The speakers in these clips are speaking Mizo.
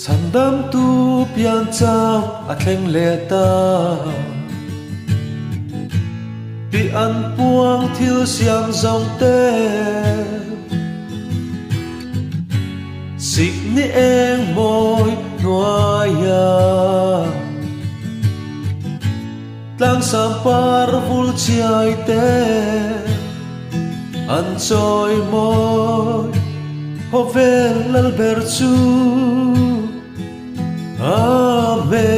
Chhandamtu piancham a thleng leh ta. Tih an puang thil siam zawng te. Sikni eng mawi hnuaia. Tlangsam par vul chiai te an chawi mawi khawvel lal ber chu Amen.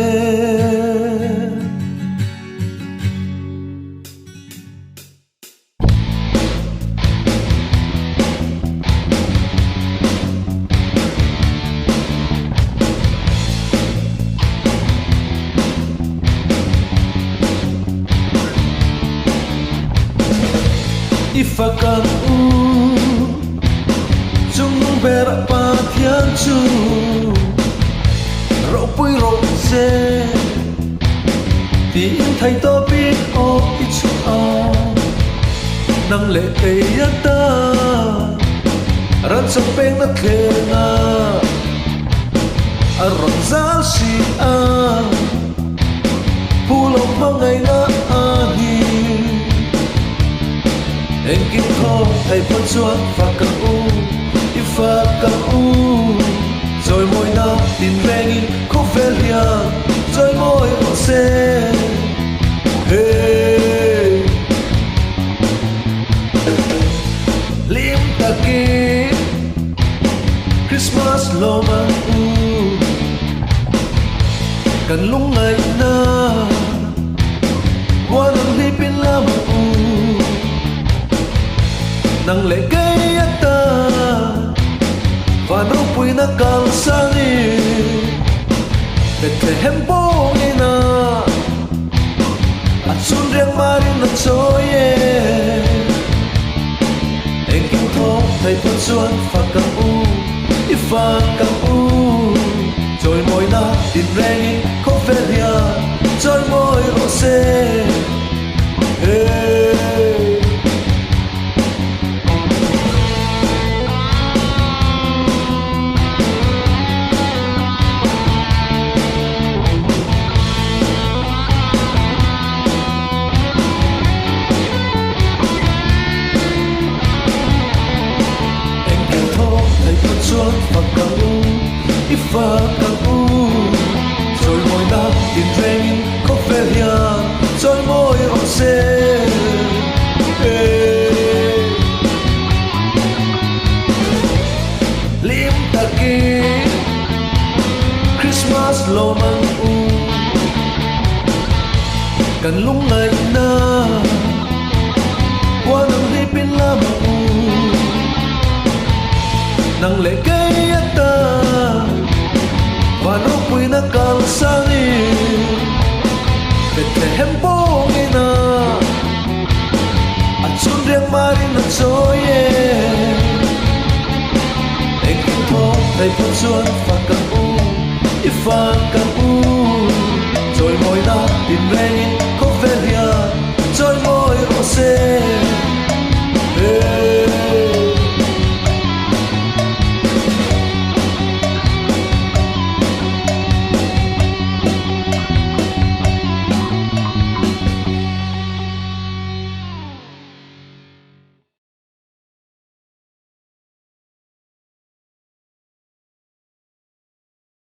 I fak ang u, chung ber Pathian chu ropui rawh se tiin thei tawpin aw i chhuah a, nang leh kei ata ran chawp peng na thleng a, a rawn zal si a, phu lo hmangaihna a ni. Engkim thaw thei pawh chuan fak ang u, i fak ang u. Chawimawina tinrengin khawvel hian chawimawi rawh se. Hey! Hlim takin Christmas lawm ang u. Kan lungngaihna huan ang hlipin lam ang u. Nang leh kei ata van ropuina kalsanin Bethlehem pawngina a chhun riang marin a chawi e. Engkim thawk thei pawh chuan fak ang u, i fak ang u. Chawimawina tinrengin khawvel hian chawimawi rawh se. Hey! Engkim thawk thei pawh chuan fak ang u, i fak ang u. Chawimawina tinrengin khawvel hian chawimawi rawh se. Hlim takin Christmas lawm ang u. Kan lungngaihna huan ang hlipin lam ang u. Nang leh kei ata van ropuina kalsanin Bethlehem pawngina a chhun riang marin a chawi e. Engkim thawk thei pawh chuan fak ang u, i fak ang u. Chawimawina tinrengin.